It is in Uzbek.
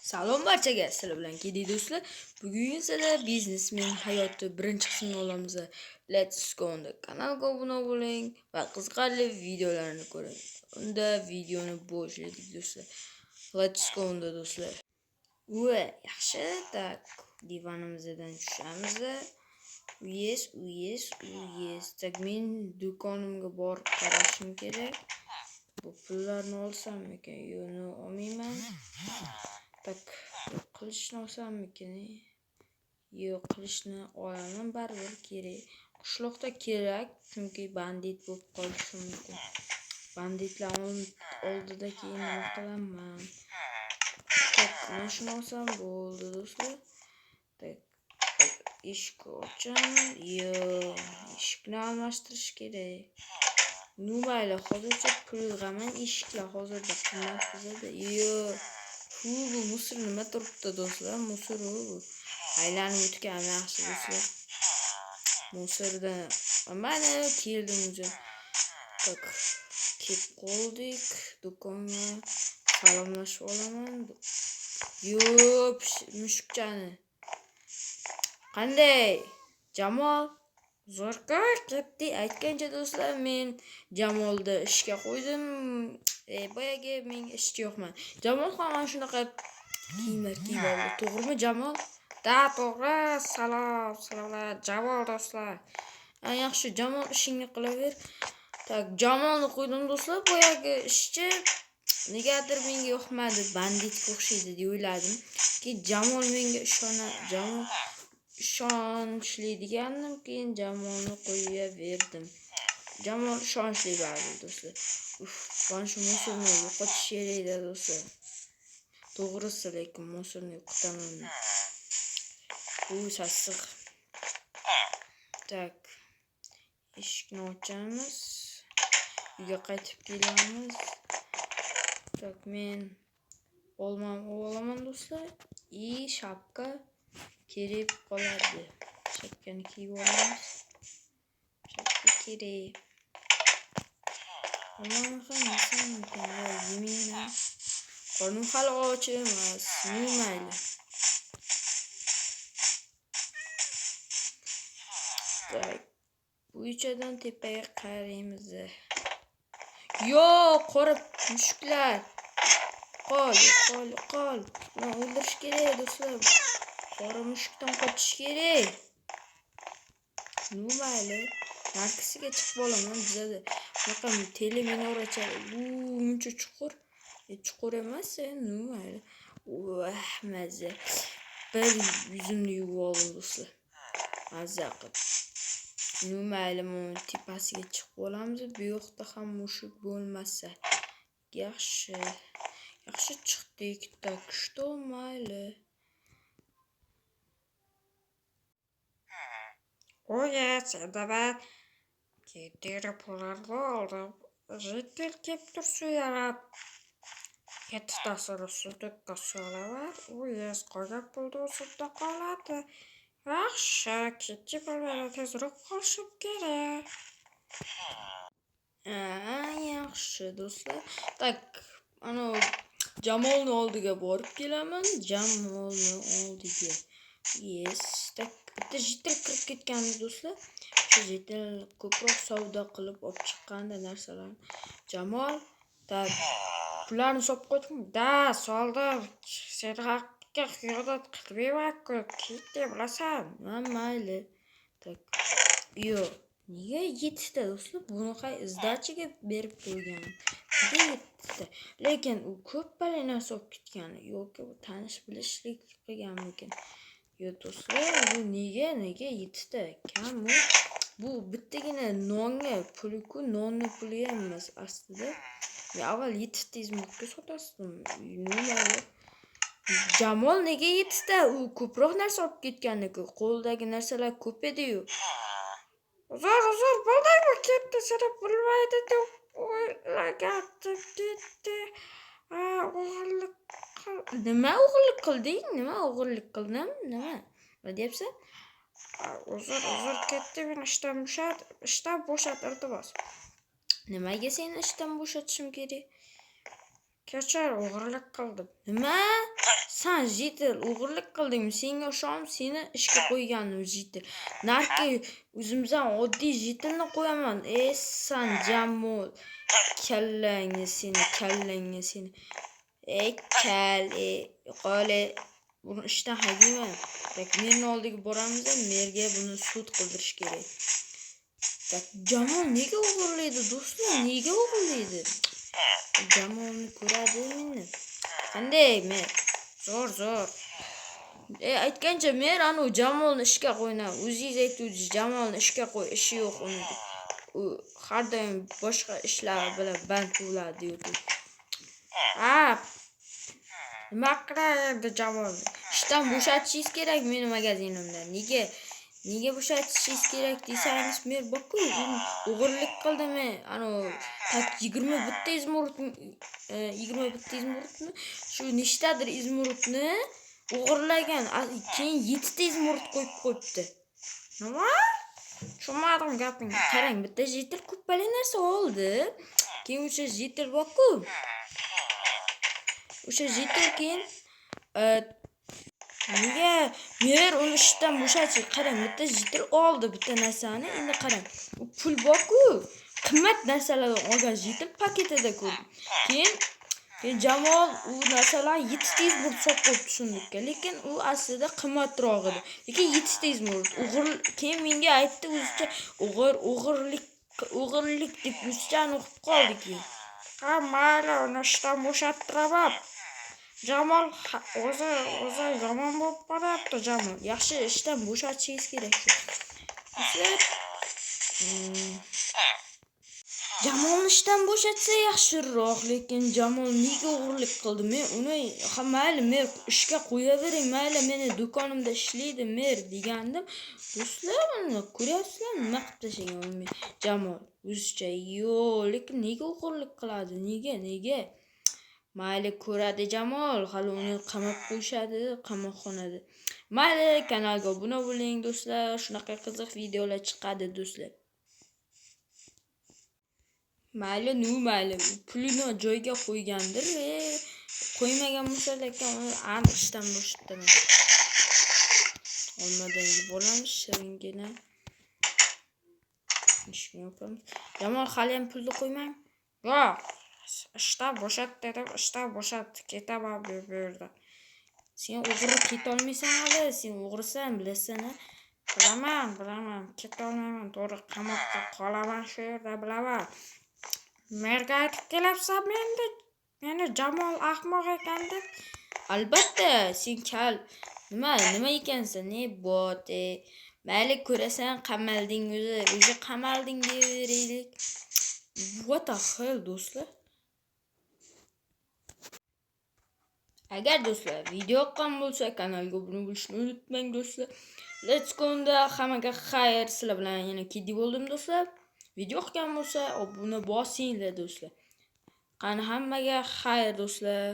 Salom barchaga, sizlar bilan Kedi do'stlar. Bugun sizlar biznesmen hayoti birinchi qismini olamiz. Let's go unda kanalga obuna bo'ling va qiziqarli videolarni ko'ring. Unda videoni boshladik do'stlar. Let's go unda do'stlar. Va yaxshi, так, divanimizdan tushamiz. Yes, yes, yes. Так, men do'konimga borib qarashim kerak. Bu pullarni olsammikan? Yo'q, olmayman. Так, qilichni olsammikan? Yo'q, qilichni olaman, baribir kerak. Qishloqda kerak, chunki bandit bo'lib qolishi mumkin. Banditlar oldida keyin nima qilaman? Так, mana shuni olsam bo'ldi do'stlar. Так, eshikni ochamiz. Yo'q, eshikni almashtirish kerak. Ну mayli, hozircha pul yig'aman. Eshiklar hozirda qimmat bizada. Yo'q. Fu, bu мусор nima turibdi do'stlar? Мусор bu. Aylanib o'tgan yaxshi do'stlar. Мусор dan mana keldim уже. Так, kelib qoldik do'konga. Salomlashib olaman. Yo'q, mushukchani. Qanday? Jamol? Zo'rka ketdi. Aytgancha do'stlar, men Jamolni ishga qo'ydim. Boyagi menga ishchi yo'qman. Jamol ham mana shunaqa kiyimlar kiyib oldi. To'g'rimi, Jamol? Да, to'g'ri. Salom, salomlar, Jamol do'stlar. Ha, yaxshi, Jamol, ishingni qilaver. Так, Jamolni qo'ydim do'stlar. Boyagi ishchi negadir menga yoqmadi. Banditga o'xshaydi deb o'yladim. Keyin Jamol menga ishona, Jamol ishonchli degandim, keyin Jamolni qo'yaverdim. Jamol ishonchli baribir do'stlar. Uf, mana shu мусор ni yo'qotish kerakda do'stlar. To'g'risi, lekin мусор ni yo'qotaman. Bu sassiq. Так. Eshikni ochamiz. Uyga qaytib kelamiz. Так, men olmam olaman do'stlar. И shapka kerak qoladi. Shapkani kiyib olamiz. Shapka kerak. Olmani ham yesammikan yo yemayman. Qornim hali och emas. Ну mayli. Так. Bu uychadan tepaga qaraymiz. Yo'q, qora mushuklar. Qol, qol, qol. Ularni o'ldirish kerak do'stlar. Qora mushukdan qochish kerak. Ну mayli. Narkisiga chiqib olaman bizada. Bunaqa teleminoracha, u muncha chuqur. Chuqur emas, ну mayli. Vah, mazza. Bir yuzimni yuvib oldim do'stlar. Mazza qilib. Ну mayli, mana tepasiga chiqib olamiz. Bu yoqda ham mushuk bo'lmasa. Yaxshi. Yaxshi chiqdik. Так что mayli. Oye, senda ben ketiri pullarni oldim. Житель kelib tursin yana. Yettitasini sudikka solaman. Uyez qolgan pulni o'zimda qoladi. Yaxshi, ketdi pullarni tezroq qolishim kerak. Ha, yaxshi do'stlar. Так, ana Jamolni oldiga borib kelaman. Jamolni oldiga. Yes. Так, bitta житель kirib ketganmiz do'stlar. Shu житель ko'proq savdo qilib olib chiqqanda narsalarni. Jamol, так, pullarni solib qo'ydingmi? Да, soldim. Seni haqqiga xiyonat qilmayman-ku. Ketdi, bilasan. Ha, mayli. Так. Yo'q. Nega yettita do'stlar? Bunaqa сдача ga berib qo'ygan. Nega yettita? Lekin u ko'p balo narsa olib ketgan. Yoki bu tanish bilishlik qilganmikin? Yo'q do'stlar, bu nega yettita? Kam u. Bu bittagina nonga puli-ku, nonni puli ham emas aslida. Men avval yettita изумруд ga sotasizdim. Mayli. Jamol nega yettita? U ko'proq narsa olib ketgan-ku. Qo'lidagi narsalar ko'p edi-yu. Uzr, uzr, bildingmi, ketdi, seni bilmaydi deb o'ylagandim, ketdi. Ha, o'g'irlik qil. Nima o'g'irlik qilding? Nima o'g'irlik qildim? Nima? Nima deyapsan? Uzr, uzr, ketdi, meni ishdan bo'shat, ishdan bo'shat, iltimos. Nimaga seni ishdan bo'shatishim kerak? Kechir, o'g'irlik qildim. Nima? San житель o'g'irlik qildingmi? Senga ishonib seni ishga qo'ygandim житель. Narki o'zimizdan oddiy житель ni qo'yaman. E san Jamol kallangni seni, kallangni seni. Ey kal, ey qoli. Buni ishdan haydayman. Так, merni oldiga boramiz, merga buni sud qildirish kerak. Так, Jamol nega o'g'irlaydi do'stlar? Nega o'g'irlaydi? Jamolni ko'radi meni. Qanday mer? Zo'r, zo'r. E aytgancha mer anu Jamolni ishga qo'yna. O'zingiz aytuvdingiz Jamolni ishga qo'y, ishi yo'q uni deb. U har doim boshqa ishlar bilan band bo'ladi deydi. Ha. Nima qilay endi Jamolni? Ishdan bo'shatishingiz kerak meni magazinimdan. Nega? Nega bo'shatishingiz kerak desangiz, mer bor-ku, o'g'irlik qildimi? Anu так 21 ta изумруд, 21 ta изумруд ni, shu nechtadir изумруд ni o'g'irlagan. Keyin 7 ta изумруд qo'yib qo'yibdi. Nima? Tushunmadim gapingni. Qarang, bitta житель ko'palik narsa oldi. Keyin o'sha житель bor-ku. O'sha житель keyin nega mer uni ishdan bo'shatish? Qarang, bitta житель oldi bitta narsani. Endi qarang, u pul bor-ku, qimmat narsalardan olgan житель paketida ko'rdim. Keyin Jamol u narsalarni 7 ta изумруд solib qo'yibdi сундук ka, lekin u aslida qimmatroq edi. Lekin 7 ta изумруд o'g'ir keyin menga aytdi o'zicha o'g'irlik deb o'zicha o'qib qoldi keyin. Ha, mayli, uni ishdan bo'shattiraman. Jamol o'zi yomon bo'lib qolyapti Jamol. Yaxshi, ishdan bo'shatishingiz kerak shu. Do'stlar, Jamolni ishdan bo'shatsa yaxshiroq, lekin Jamol nega o'g'irlik qildi? Men uni ha mayli, mer ishga qo'yavering, mayli meni do'konimda ishlaydi mer degandim. Do'stlar, mana ko'ryapsizlar nima qilib tashlagan uni Jamol o'zicha. Yo'q, lekin nega o'g'irlik qiladi? Nega, nega? Mayli ko'radi Jamol, hali uni qamab qo'yishadi qamoqxonada. Mayli, kanalga obuna bo'ling do'stlar, shunaqa qiziq videolar chiqadi do'stlar. Mayli, nu mayli, pulini joyiga qo'ygandir, qo'ymagan bo'lsa, lekin uni aniq ishdan bo'shattaman. Olmadan yeb olamiz shiringina. Eshikni yopamiz. Jamol hali ham pulni qo'ymang. Yo'q. Ishdan bo'shat dedim, ishdan bo'shat. Ketaman bu yerdan. Sen o'g'ri ketolmaysan hali, sen o'g'risan, bilasan-a? Bilaman, bilaman. Ketolmayman, to'g'ri qamoqqa qolaman shu yerda, bilaman. Merga aytib kelyapsanmi endi? Meni Jamol ahmoq ekan deb. Albatta, sen kal. Nima ekansan, ne bot, e. Mayli ko'rasan, qamalding o'zi, o'zi qamalding deyaveraylik. What the hell, do'stlar? Agar do'stlar video yoqqan bo'lsa, kanalga obuna bo'lishni unutmang do'stlar. Let's go unda hammaga xayr. Sizlar bilan yana Kiddy bo'ldim do'stlar. Video yoqqan bo'lsa, obuna bosinglar do'stlar. Qani hammaga xayr do'stlar.